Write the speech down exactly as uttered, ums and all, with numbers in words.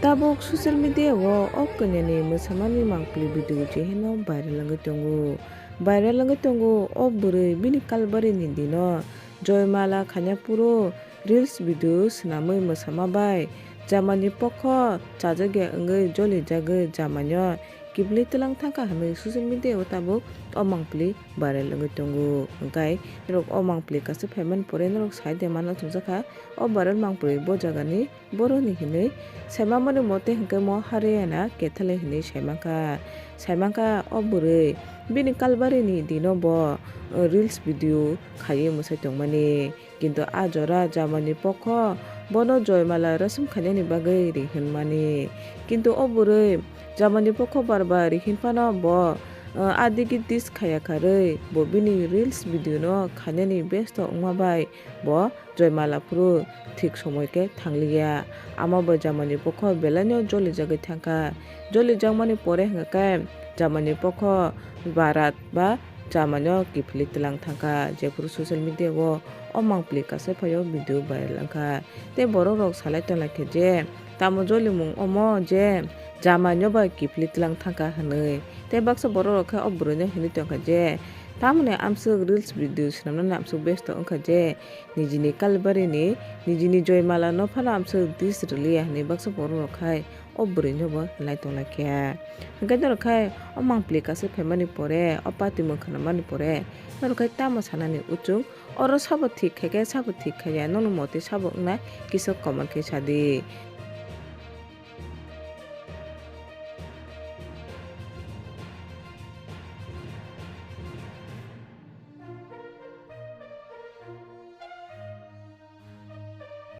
Tabuk social media o o kanya ni mwsamani mangpili video je hino viral wngwi tongo. Viral wngwi tongo o bwrwi bini kalbari ni dino Joymala khanya phuru reels video swnamwi mwsama bai jamani pokho chajakya wngwi jolijagwi jamanyo kiphilwi twlang thangkha hwnwi social media o tabuk o mangpili viral wngwi tongo. Hwnkhe norok o mangpili kaisa phaimani pore norok sai de mano chwngjakha o viral mangpili bo jagani boroni hinwi saimamani mote hwnkhe mo Haryana kethalai hinwi saimankha. Saimankha o bwrwi bini kalbari ni dino bo, uh, reels video khaiwi mwsai tongmani. Kintu a jora jamani pokho bono Joymala rasum khainani bagwi ri hwnmani. Kintu o bwrwi jamani pokho bar bar ri hwnphano bo, uh, a digi dis khaya kharwi bo bini reels video no khainani besto wngma bai bo Joymala phuru thik somoi khe thangliya. Amo bai jamani pokho belaino jolijagwi thangkha. Jolijakmani pore hwnkhe jamani pokho barat ba jamano kiphilwi twlang thangkha, jephuru social media o o mangpili kaisa phaio video viral wngkha. Tei borok rok salai tonglai kha je tamo jolimung omo je jamano bai kiphilwi twlang thangkha hwnwi. Tei baksa borok rok khe o bwrwino hinwi tongkha je tamoni amswk reels video swnamnani amswk besto wngkha je nijini kalbari ni nijini Joymala no phano amswk dis rwliya hwnwi baksa borok rok khai o bwrwi no bo nai tong lai kha. Hwnkhe norok khai o mangpili kaisa phaimani pore, o pati mung khwnamani pore norok khai tamo sanani uchung, oro sabo thik khai khe sabo thik khaiya, nokni motwi sabo wngna kisa comment khe sadi.